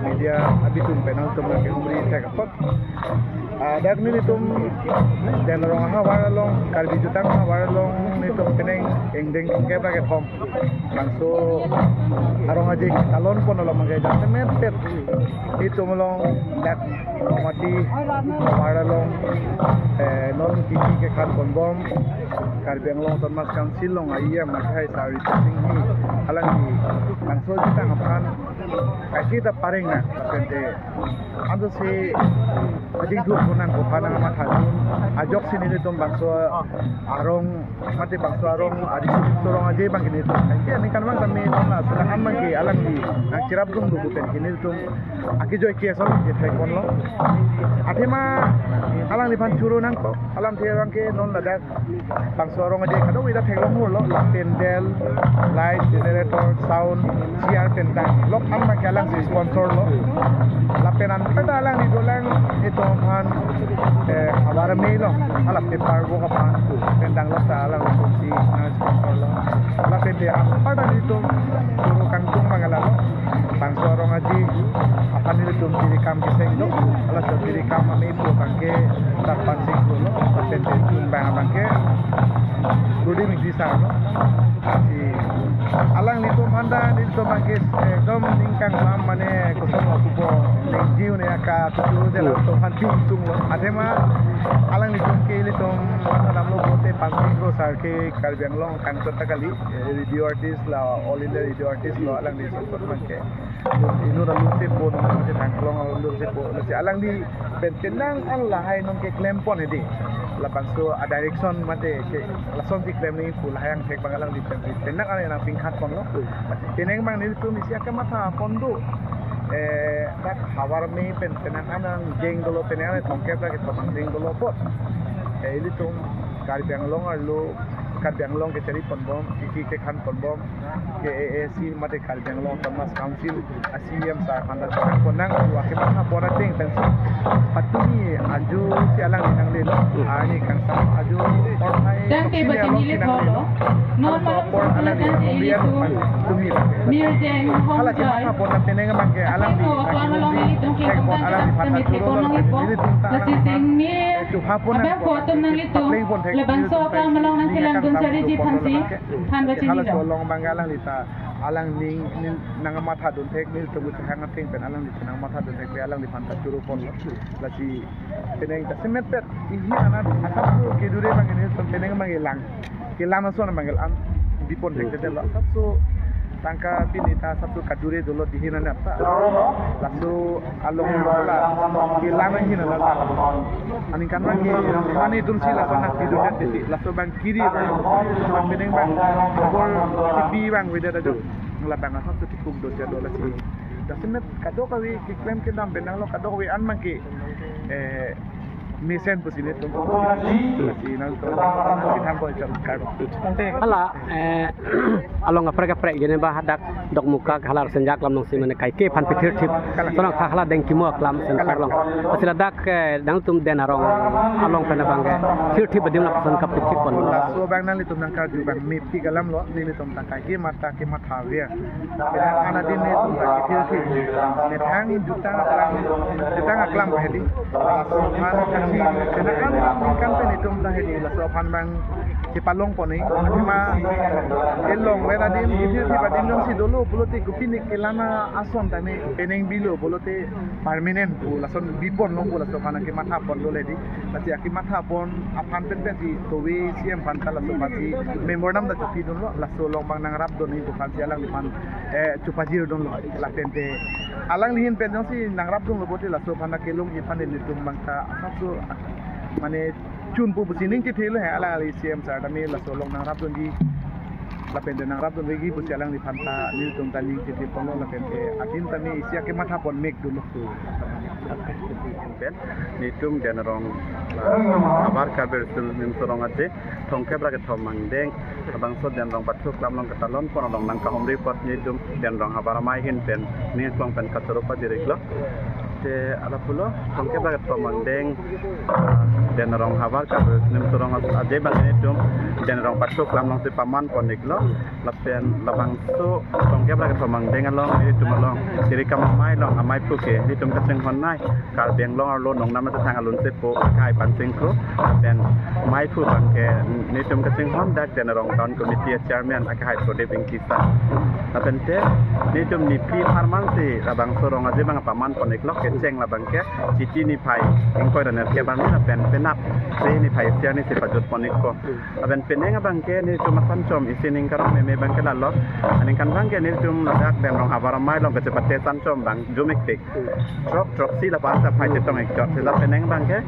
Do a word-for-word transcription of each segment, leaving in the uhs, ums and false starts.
Media abitum pen nangtum nangkehumri thek apot. Ah, dak nelitum Denrong ahavar along, Karbi jutang ahavar along nelitum penang ingdeng thomkep ra kethom bangso arong aje talon pon along mangke jasemet pet nelitum along dak Rongmati ahavar along, eh, non kiki kekhan ponbom Karbi Anglong Autonomous Council along a-E M akhai Sar Ritesh Enghi alangli bangso jutang aphan kaike ta pareng nang, lapen te anto si ajing thur konang kopha nangmatha dun ajoksi nelitum bangso arong mate bangso arong adi sorong aje bangke nelitum kaike aningkan bang kami nona selahan bangke alangli nangcherap dung dugu pen ke nelitum akejoi ke ason ke thek ponlo. Athema alangliphan choro nangkok alamthe bangke non ladak bangso arong aje kadokave ta theklong hurlo, pandal, light, generator, sound, chair pen ta lok an bangke alangsi sponsor lo. Lapen anparta alangli dolang itum aphan, eh, havar amei lo, hala paper work aphan pen dang lok ta alangli si, eh, sponsor lo. Lapen te anparta nelitum choro kangtung bang ala lo. Bangso arong aje aphan nelitum tirikam keseng do. Halaso tirikam amei pu bangke Sarpan Sing Kro lo, lapen te chun bang bangke Rudi Mingti Sar lo. Si alanglitum aphan ta nelitum bangke ekdom ning kanglam mane kosong lo pupo ningjiu ne aka tutu jala tum aphan ping tung lo. Athema alanglitum ke ilitum aphan damlo bote Pansing Kro Sar ke Karbi Anglong kangtot ta kali, eh, radio artist la, all India radio artist lo alangli songkot bangke. Inut alun sepo, non se Tangklong alun sepo. Lasi alangli pen penang an lahai non keklem pon hedi. Labangso a-direction mate ke lason si klem nangji pu lahai angthek bang alangli pen penang an nangpingkhat ponlo. Penang bang nelitum isi akematha pon do. Eh, dak havar amei pen penang an nangdeng dolo, penang an thomkep ra kethom nangdeng dolo apot, eh, ilitum Karbi Anglong arlo, Karbi Anglong kechari ponbom, kiki kekhan ponbom, K A A C mate Karbi Anglong Autonomous Council a-C E M sar aphan ta chorang pon nang pu akematha pon ateng pensi patumi ajo si alangli nanglelo. Arni kangsam ajo porthai Tangte toksi bachin arlo neli si nanglelo. Tholo. Non Halaso malom apor alangli nanglelo. Patumi. Mirjeng Hala Hongjoy. Kematha pon ta penang bangke alangli Ako, ako, along nelitum ke thek pon tangte alangli phan kami choro thek lo pon nangpo. Nelitum ta Lasi alangli sing ni. Chupha pon abang nangpo. Ko atum nanglitum. Papleng pon thek Labangso nelitum akam along nangkelang dun chari ji pon aphansi. Nangke. Than bachin Halaso neli. Along bang alangli ta alang ning, ning nangmatha dun thek nelitum kehang ateng pen alangli nangmatha dun thek pen alangliphan ta choro ponlo. Lasi penang ta semet pet ihi ana asap kedure bang nelitum penang bang lang. Kelang ason bang lang. Bipon thek te lo asapso tangka pini ta asapso kadure dolo dihin anat ta. Laso along la kelang ahin anat ta. Aningkan bang ke mane itum si laso anak video kan titi. Laso bang kiri bang, bang penang bang, bor sipi bang wida da jok. Labang asapso tipuk do jado lasi. Jasemet kadokave keklem kedam penang lo kadokave an bang ke, eh, mesen pusi nelitum. Lasi nangtum si than boi jam kar. Hala, eh, along kaprek kaprek gini ba hadak Dokmoka Halar Senjak lam nongsi mane kaike aphan pithirthip. Sonang tha hala dengkimo aklam sen karlong. Lasi ladak, eh, nangtum Den Arong along pen abang ke thirthip adim lapuson kapithip pon. Laso bang nanglitum nangkarju bang mepik alam lo, nelitum ta kaike matha kematha ave. Penang an adim nelitum ta kethirthip. Methang jutang aklam, jutang aklam hedi. Laso aphan kachi, penang an ningkan pen itum ta hedi. Laso aphan bang kepalong pon ni. Athema elong vet adim, kethirthip adim jongsi dolo pulote kopine kelana ason tame penang bilo pulote permanent pu lason bipon long pu laso aphan kematha pon dolo hedi. Lasi akematha pon aphan pen pensi tove C M aphan ta laso aphansi memorandum ta chopi dunlo, laso along bang nangrap dun ni pu aphansi alangliphan, eh, chopajir dunlo. Lapen te alangli ahin pen jongsi nangrap dunlo pulote laso aphan kelongji aphan nelitum bang ta asapso mane chun pu pusi ning kethelo he alangli C M sar tame laso along nangrap dunji. Lapen te nangrap dunji pusi alangliphan ta nelitum ta ning kethe ponlo lapen te adim tame isi akematha pon mek dunlo. Pen nelitum Den Arong, ah, Upper Karbi Riso Nimso Rong aje thomkep ra kethom angdeng labangso Den Arong pathu aklam along ketalon pon along nangkahumri apot nelitum Den Arong havar amei ahin pen ning aklong pen kachoro pajir iklo. Te ala pulo, throngkep ra kethom angdeng, ah, Denarong havar Karbi Riso Nimso Rong Aje abang netum Denarong Pacho Klam alongsi paman pon-iklo. Lapen labangso throngkep ra kethom angdeng along, netum along, Siri Kamamai along amei aphu ke netum kachinghon nei, Karbi Anglong arlo nongnam mate thang alun sepo akai pansingkro. Lapen mei aphu abang ke netum kachinghon dak Denarong Town Committee Chairman akehai Prodip Ingti sir. Lapen te netum niphli apharman si labangso rong aje abang paman pon-iklo, kecheng labang ke Chiti niphai ingkoi ra nerkep arni lapen penap Phre niphai isi arni si pajut pon-ikpo. Lapen penang abang ke netum asanchom isi ning karong meme abang ke lalo. Aningkan abang ke netum ladak Denarong havar amei along kachepate asanchom abang jumik tik. Throk throksi lapu-an ta phai chetong-ik chot. Sila penang abang ke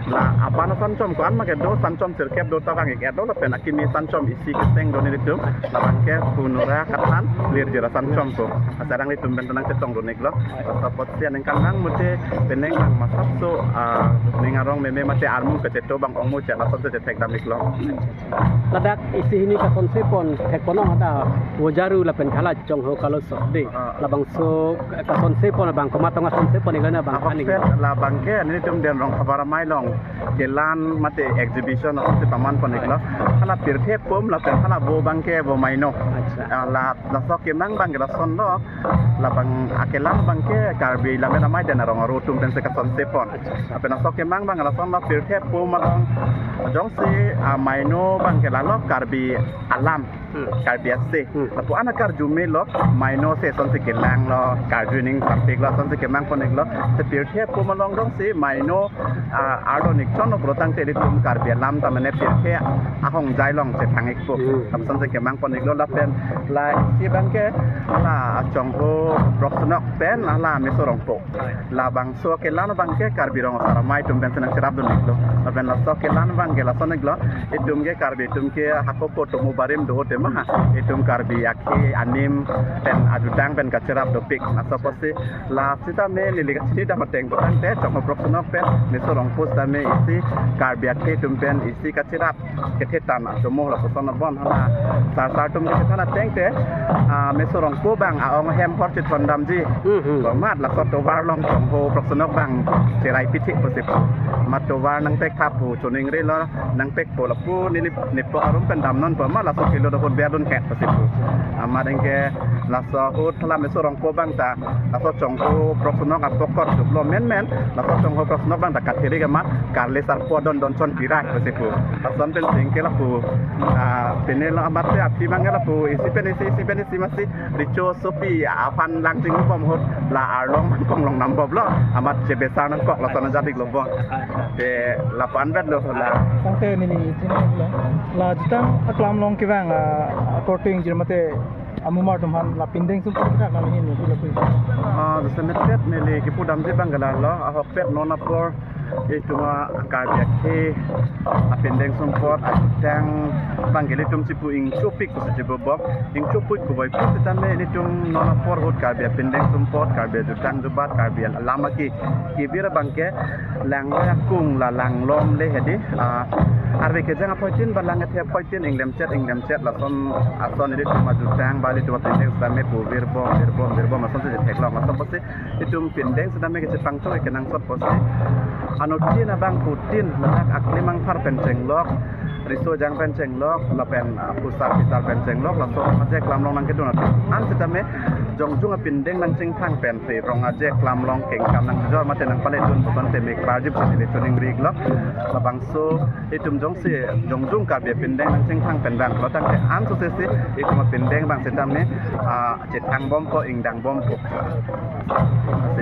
la aban asanchom ko-an ma kedo, sanchom sirkep do ta abang ik-et do, lapen akimi sanchom isi kecheng do netum. Labang ke Punura Kathan Lirjir asanchom ko. Asarang netum pen ta nangchetongdun-iklo. Laso apotsi aningkan abang mute penang abang masapso, ah, ning arong meme mate armu kacheto abang ongmu chet lason si chethekdam-iklo. Ladak isi hini kasonse pon thek ponong ada Vojaru lapen hala Chongho Kaloso de. Ah. Labangso kasonse pon abang komat tong asonse pon-iklo na abang? Ahok aning pet labang ke netum Denarong havar amei along kelan mate exhibition asonsi paman pon-iklo. Hala pirthe pum lapen hala vo abang ke vo maino. Acha. Ah, la, laso kemang abang ke lasonlo. Labang akelang abang ke Karbi Lammet Amei Denarong aru atum pensi kasonse pon. Acha, acha. Lapen laso kemang abang lasonlo, pirthe pum along jongsi, ah, maino abang ke lalo Karbi alam, Hmm. Karbi ase. Hmm. Lapu-an akarju melo, maino si asonsi kelanglo, karju ning sampiklo, asonsi kemang pon-iklo. Si pirthe pum along jongsi maino, ah, arlo nikchonlo pulo tangte ilitum Karbi alam ta mane pirthe ahongjai along chethang-ikpo. Hmm. Lapuson si kemang pon-iklo. Lapen la isi abang ke la Chongho Proksenok pen la Mesorongpo. Labangso kelan abang ke Karbi Rong Asar Amei atum pensi nangcherapdun-iklo. Lapen laso kelan abang ke lason-iklo. Itum ke Karbi atum ke hako kotum barim do tema ha. Itum Karbi akhei anim pen ajutang pen kacherap dopik. Laso apotsi la sitame neli kachini dam ateng putangte Chongho Proksenok pen Mesorongpo sitame isi Karbi akhei atum pen isi kacherap kethe than atum lapuson abon hala sar sar atum kethe than ateng te, ah, Mesorongpo abang a-ong ahem apor chethondamji. Mhm. Komat laso tovar along Chongho Proksenok abang cherai pithik pusi pu. Mat tovar nangpek tha pu, choningrilo nangpekpo lapu neli nepo arum pen damnon pu, amat laso kilo dopot berdun het pusi pu. Amat anke laso ahut hala Mesorongpo abang ta laso Chongho Proksenok apokot duplo menmen, laso Chongho Proksenok abang ta kathirik amat karle sarpo adon don chon pirai pusi pu. Lason pensi anke lapu, ah, pine lo amat si aphi abang lapu isi pen isi, isi pen isi masi recho sopi aphan lang chingbom ahut la arlong mangkong long namboblo, amat chebesar nangkok lason ajat-iklo bo. Te lapu-an bet lo la. Tangte neli chinilo. La jutang aklam along kevang, ah, korte ingjir mate amumar atum aphan la pindeng sumpot dak nang hin ni lapu. Ah, jasemet pet neli kepudamji abang ke lalo, ahokpet non apor itum a-Karbi akhei apindeng sumpot ajutang abang ke ilitum chipu ingchopik pusi chibobok. Ingchopik puvoipo sitame ilitum non apor ahut Karbi apindeng sumpot, Karbi ajutang jubat, Karbi alam aki kevir abang ke lang akung la langlomle hedi. Ah, arve kejang aphoitin ba lang kethe aphoitin inglemchet inglemchet lason ason ilitum ajutang ba ilitum apindeng sitame pu virbom virbom virbom asonsi theklong. Laso apotsi itum pindeng sitame kechepangthok kenangsot apotsi anuttin abangphutin ladak aklimang phar pen chenglok, riso jang pen chenglok, lapen, ah, pusar pisar pen chenglok, laso rong aje aklam along nangkedun atum an sitame jongjung apindeng nangchingthang pensi rong aje aklam along kengkam nangjor mate nangpaledun puson temik parjip sitame choningri-iklo. Labangso itum jongsi jongjung Karbi apindeng nangchingthang pen abang lo tangte an sosesi itum apindeng abang sitame, ah, chethang bompo, ingdang bompo. Lasi